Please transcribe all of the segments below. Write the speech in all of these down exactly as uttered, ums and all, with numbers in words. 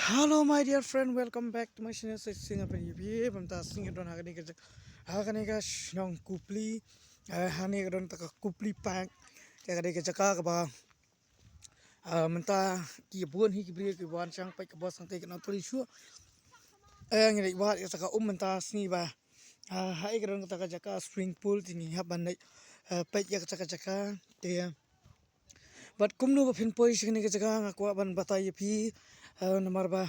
Hello my dear friend, welcome back to my channel. Sa shisien nga pynïaid ïa phi, mynta sngi nga don ha kane ka jaka, ha kane ka shnong Kupli, eh, ha kane ka don kata ka Kupli Park. Te ka dei ka jaka kaba, eh, mynta ki bun hi ki briew ki wan shang peit ka bos hangtei ka nongtrei shuh. Eh, ngi dei wad ïa kata ka um mynta sngi ba, eh, ha ka don kata ka jaka swimming pool te ngi hap ban dei, eh, peit ïa kata ka jaka. Te bad kumno ba phin poi sha kane ka jaka nga kwah ban batai ïa phi, eh, namar ba,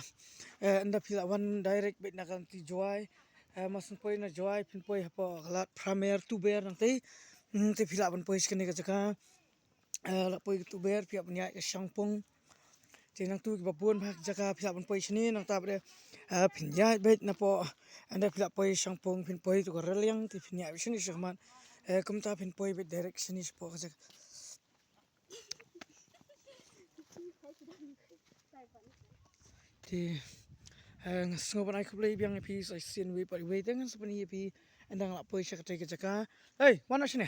eh, ynda phi lah wan direct beit na ka lynti Jowai, eh, mar shu poi na Jowai phin poi hapoh ka lad Pramer Tuber nangtei, hmm, te phi lah ban poi sha kane ka jaka, eh, lah poi ka Tuber phi lah ban ïaid ka Shangpung. Te nangtu kiba bun bha ki jaka phi lah ban poi shane nangta bad, eh, phin ïaid beit napoh, ynda phi lah poi Shangpung phin poi tu ka Raliang te phin ïaid beit shane shakhmat, eh, kumta phin poi beit direct shane shapoh ka jaka. Te, eh, nga sngew ban ai khublei biang ïa phi sa shisien iwei pa iwei te ngan sa pyni ïa phi ynda nga lah poi sha katei ka jaka. Hei, wan noh shane.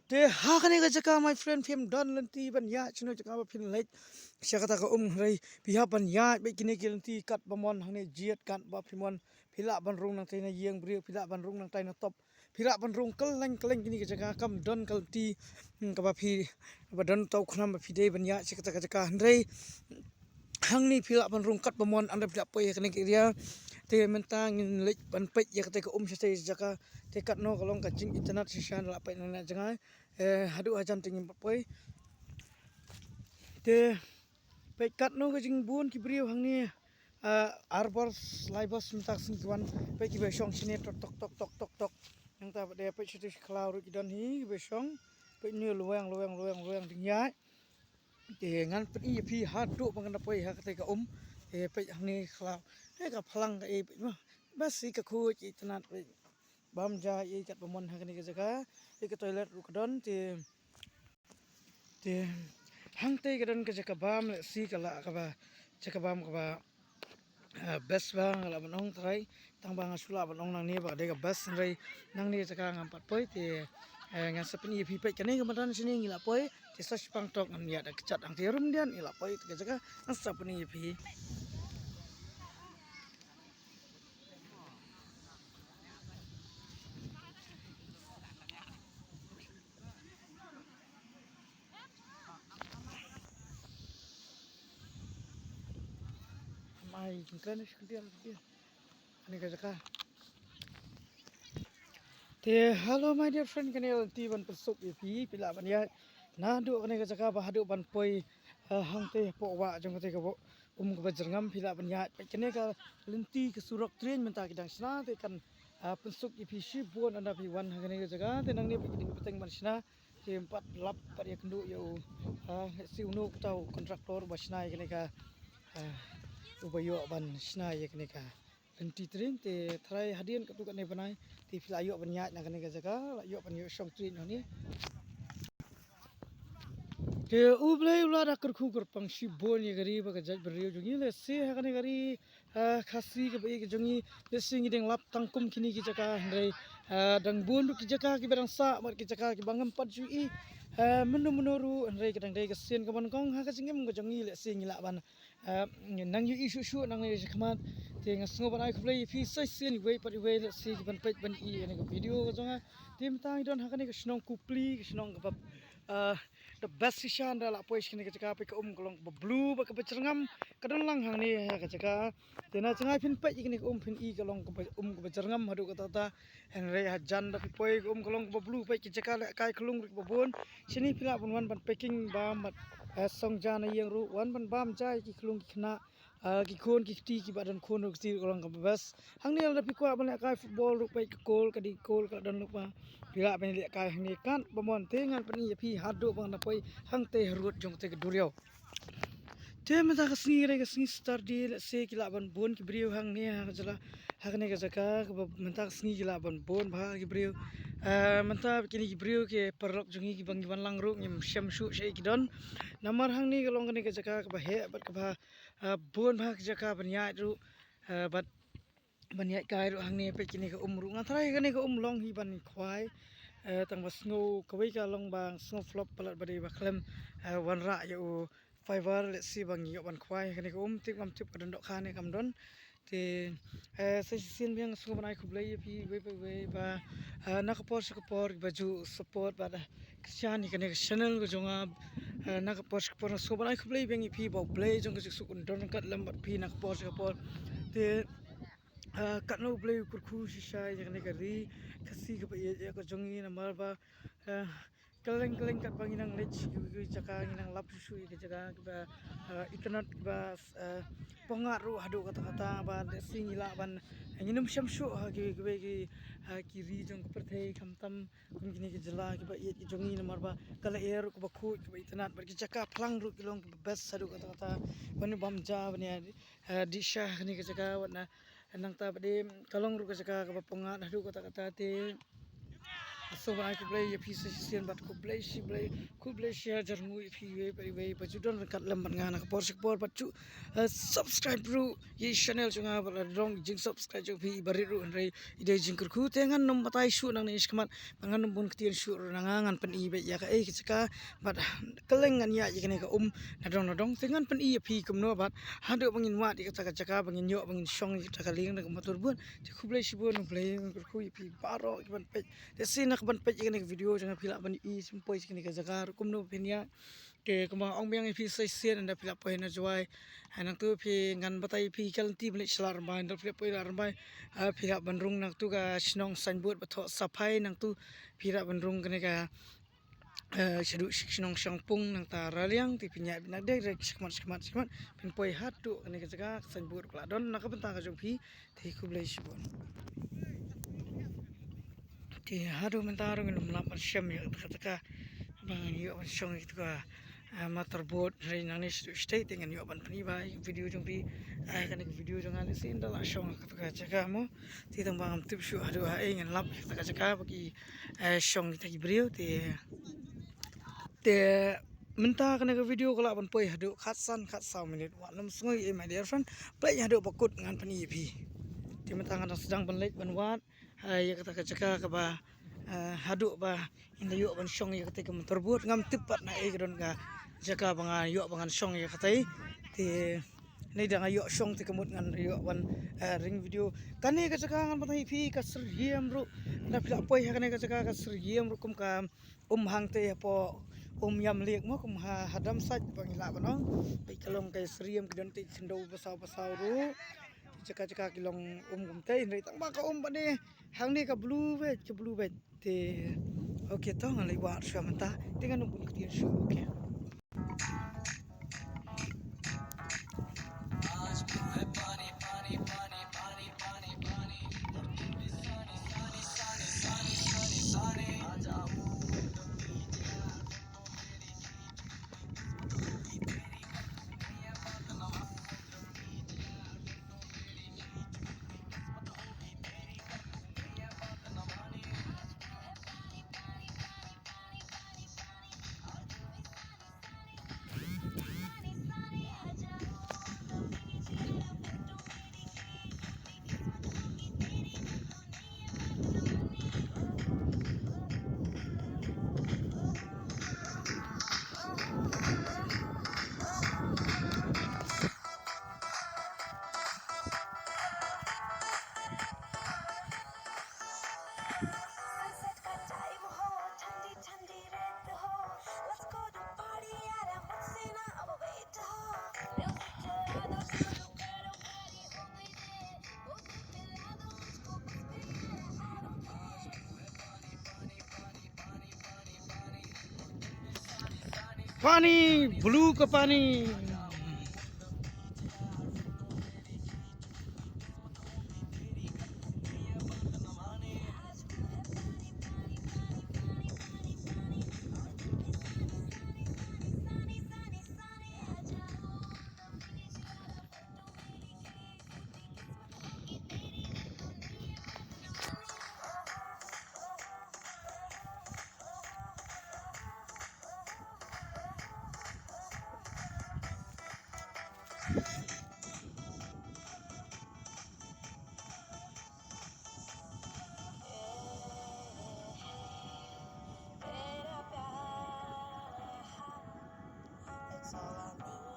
Te ha kane ka jaka my friend phim don lynti ban ïaid shano jaka ba phin leit sha kata ka um hynrei phi hap ban ïaid beit kine ki lynti katba mon hangne jied katba phi mon phi lah ban rung nangtei na ïing briew phi lah ban rung nangtai na top. Phi lah ban rung kylleng kylleng kine ki jaka kam don ka lynti, hmm, kaba phi, ba don tau khnam ba phi dei ban ïaid sha kata ka jaka hynrei hangne phi lah ban rung katba mon ynda phi lah poi ha kane ka area. Te mynta ngin leit ban peit ïa kata ka um shatei jaka. Te katno ka long ka jingitynnad shisha ynda lah peit na jngai. Eh, haduh hajan te ngin poi. Te peit katno ka jingbun ki briew hangne. Ah, ar bos, lai bos mynta ka sngi ki wan. Peit kiba shong shane tok tok tok tok tok. Nangta pat de peit shatei shi khlaw ruh ki don hi kiba shong. Peit ne luweng luweng luweng luweng ding ïaid. Te ngan pyni ïa phi haduh ba ngan da poi ha katei ka um. Te peit hangne khlaw. Hei ka phlang ka ei peit ma. Bas i ka khuid i tnat peit. Bam ja i katba mon ha kane ka jaka. I ka toilet ruh ka don te Te hangtei ka don ka jaka bam lehse ka lah kaba jaka bam kaba, ah, best ba nga lah ban ong trai. Tang ba nga shu lah ban ong nangne ba ka dei ka best hynrei nangne ka jaka ngam pat poi te, eh, ngan sa pyni ïa phi peit kane ka madan shane ngi lah poi te sa shipang tok ngan ïa da kjat hangtei rum dian ngi lah poi te ka jaka ngan sa pyni ïa phi. Mai jingkren ni shkul dia dia. Ani ka jaka. Te hello my dear friend, kane lynti ban pynsuk ïa phi phi lah ban ïa. Naduh kane ka jaka ba haduh ban poi, eh, hangtei hapoh wah jong kata ka bo um kaba jyrngam phi lah ban ïa. Peit kane ka lynti ka surok train mynta ki dang shna te kan, ah, pynsuk ïa phi shibun ynda phi wan ha kane ka jaka te nangne peit ki ding pateng ban shna. Te ym pat lap pat ïa kynduh ïa u, ah, si uno uta u kontraktor ba shna ïa kane ka, ah, uba ïoh ban shna ïa kane ka lynti train te trai hadien katto katne bnai te phi la ïoh ban ïaid na kane ka jaka la ïoh ban ïoh shong train hangne. Te U Blei u la da kyrkhu kyrpang shibun ïa ka ri bad ka jaitbynriew jong ngi lehse ha kane ka ri, ah, Khasi kaba ïeit ka jong ngi lehse ngi dang lap tang kum kine ki jaka hynrei, ah, dang bun ruh ki jaka kiba dang sah bad ki jaka kiba ngam pat ju ïohi, ah, mynno mynno ruh hynrei ka dang dei ka sien kaba nyngkong ha ka jingim ka jong ngi lehse ngi lah ban, ah, nang ïohi shuh shuh nangne shakhmat. Te nga sngew ban ai khublei ïa phi sa shisien iwei pat iwei lehse ki ban peit ban ïohi ïa kane ka video ka jong nga. Te mynta ngi don ha kane ka shnong Kupli ka shnong kaba, ah, the best shisha ynda lah poi sha kane ka jaka peit ka um ka long kaba blue bad kaba jyrngam ka don lang hangne ha ka jaka. Te na jngai phin peit ïa kane ka um phin i ka long kaba um kaba jyrngam haduh katta katta. Hynrei hajan da phi poi ka um ka long kaba blue peit ki jaka lehkai khlung ruh kiba bun. Shane phi lah ban wan ban packing bam bad, eh, song ja na ïing ruh wan ban bam ja ïa ki khlung ki khynnah. Ah, ki khun ki kti kiba don khun ruh kti ruh ka long kaba best. Hangne lada phi kwah ban lehkai football ruh peit ka kol ka dei kol ka la don ruh ba phi lah ban lehkai hangne katba mon te ngan pyni ïa phi haduh ba ngan da poi hangtei harud jong te ka duriaw. Te mynta ka sngi ka dei ka sngi Saturday lehse ki lah ban bun ki briew hangne ha ka jaka ha kane ka jaka kaba mynta ka sngi ki lah ban bun bha ki briew. Ah, mynta kine ki briew ki paralok jong ngi kiba ngi wan lang ruh ngim shem shuh shaei ki don. Namar hangne ka long kane ka jaka kaba heh bad kaba, ah, bun bha ka jaka ban ïaid ruh, ah, bad ban ïaid kai ruh hangne peit kine ka um ruh nga tharai kane ka um long hi ban khwai. Eh, tang ba sngew kawei ka long ba sngew flop palat ba dei ba khlem, eh, wanrah ïa u fiber, let's see ba ngi ïoh ban khwai kane ka um, tip ngam tip ka don dohkha ne kam don. Te, eh, sa shisien biang sngewbha ban ai khublei ïa phi iwei pa iwei ba, eh, na ka por sha ka por ba ju support bad, eh, kyrshan ïa kane ka channel ka jong nga, eh, na ka por sha ka por, sngewbha ban ai khublei biang ïa phi ba U Blei jong ka jingsuk un don ryngkat lem bad phi na ka por sha ka por. Te, eh, katno U Blei u kyrkhu shisha ïa kane ka ri Khasi kaba ïeit ïa ka jong ngi namar ba, eh, kylleng kylleng katba ngi nang leit sha kiwei kiwei jaka ngi nang lap shuh shuh ïa ka jaka kiba, eh, itynnad kiba, eh, pyngngad ruh haduh katta katta ba lehse ngi lah ban, eh, ngin ym shem shuh ha kiwei kiwei ki, ha ki ri jong ka pyrthei khamtam kum kine ki jylla kiba ïeit ki jong ngi namar ba ka lyer ruh kaba khuid kaba itynnad bad ki jaka phlang ruh ki long kiba best haduh katta katta ban ïa bam ja ban ïa, eh, dih sha kane ka jaka wat na nangta ba dei ka long ruh ka jaka kaba pyngngad haduh katta katta te. Sngewbha ban ai khublei ïa phi sa shisien bad khublei shi blei, khublei shi hajar nguh ïa phi iwei pa iwei ba ju don ryngkat lem bad nga na ka por sha ka por bad ju, eh, subscribe ruh ïa i channel jong nga bad la dang jing subscribe jong phi iba rit ruh hynrei i dei jingkyrkhu te ngan nym batai shuh nangne shakhmat. Ba ngan ym bun ktien shuh ruh na nga ngan pyni beit ïa kaei ka jaka bad kylleng ngan ïaid ïa kane ka um nadong nadong te ngan pyni ïa phi kumno bad haduh ba ngin wad ïa kata ka jaka ba ngin ïoh ba ngin shong ïa kata ka lieng na ka motor boat. Te khublei shibun, U Blei un kyrkhu ïa phi baroh ki ban peit. Te shisien na ka ban peit ïa kane ka video jong nga phi lah ban ïohi sngewbha ïa kane ka jaka ruh kumno phin ïaid. Te kumba ong biang ïa phi sa shisien ynda phi lah poi na Jowai, ha nangtu phi ngan batai ïa phi ka lynti ban leit sha Lad Rymbai, ynda phi lah poi Lad Rymbai, ha phi lah ban rung nangtu ka shnong signboard ba thoh Saphai nangtu phi lah ban rung kane ka, eh, shaduh shi shnong Shangpung nangta Raliang te phin ïaid beit na direct shakhmat shakhmat shakhmat phin poi haduh kane ka jaka ka signboard ka la don na ka bynta ka jong phi. Te khublei shibun. Te haduh mynta ruh ngin ym lap ban shem ïa kata ka jaka ba ngin ïoh ban shong ïa kata ka, ah, motor boat hynrei nangne shaduh shatei te ngin ïoh ban pyni ba ïa ka video jong phi, ah, kane ka video jong nga lehse ynda la shong ïa kata ka jaka mo. Te tang ba ngam tip shuh haduh ha ei ngin lap ïa kata ka jaka ba ki, eh, shong kita ki briew te, te mynta kane ka video ka lah ban poi haduh khatsan khatsaw minit. Wat nym sngew ei my dear friend, peit haduh ba kut ngan pyni ïa phi. Te mynta nga dang sdang ban leit ban wad, ah, ïa kata ka jaka kaba, ah, haduh ba ynda ïoh ban shong ïa kata ka motor boat ngam tip pat na ei ka don ka jaka ba nga ïoh ba ngan shong ïa kata. Te nai da nga ïoh shong te ka mut ngan ïoh ban, ah, ring video. Kane ka jaka ngan batai ïa phi ka syriem ruh. Ynda phi lah poi ha kane ka jaka ka syriem ruh kum ka um hangtei hapoh um Ïam Liek mo kum ha, ha Damsait ba ngi lah ban ong. Peit ka long ka syriem ki don te khyndew basaw basaw ruh. Jaka jaka ki long um kumtei hynrei tang ba ka um ba ne hangne ka blue beit, ka blue beit. Te okay to ngan leit wad shuwa mynta te ngan ym bun ktien shuh, okay. पानी, ब्लू का पानी। It's all I need.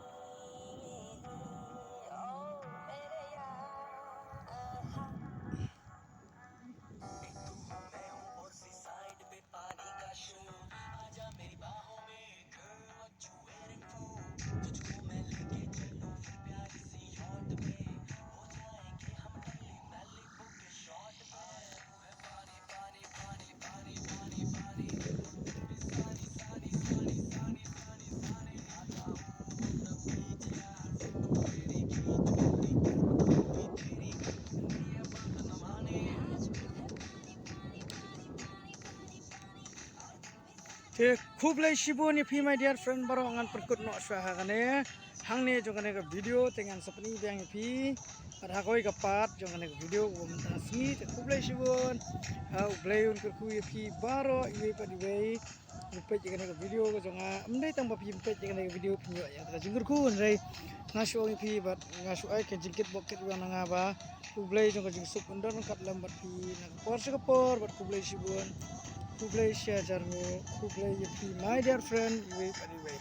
Khublei shibun ïa phi my dear friend baroh, ngan pynkut noh shuwa ha kane hangne jong kane ka video te ngan sa pyni biang ïa phi. Bad ha kawei ka part jong kane ka video kaba mynta sngi te khublei shibun. Ha U Blei un kyrkhu ïa phi baroh iwei pa iwei. Peit ïa kane ka video ka jong nga, ym dei tang ba phi peit ïa kane ka video phin ïoh ïa ka jingkyrkhu, hynrei nga shu ong ïa phi bad nga shu ai ka jingkit bok kit wiang na nga ba U Blei jong ka jingsuk un don ryngkat lem bad phi na ka por sha ka por bad khublei shibun. Khublei shihajar nguh, khublei ïa phi my dear friend iwei pa iwei.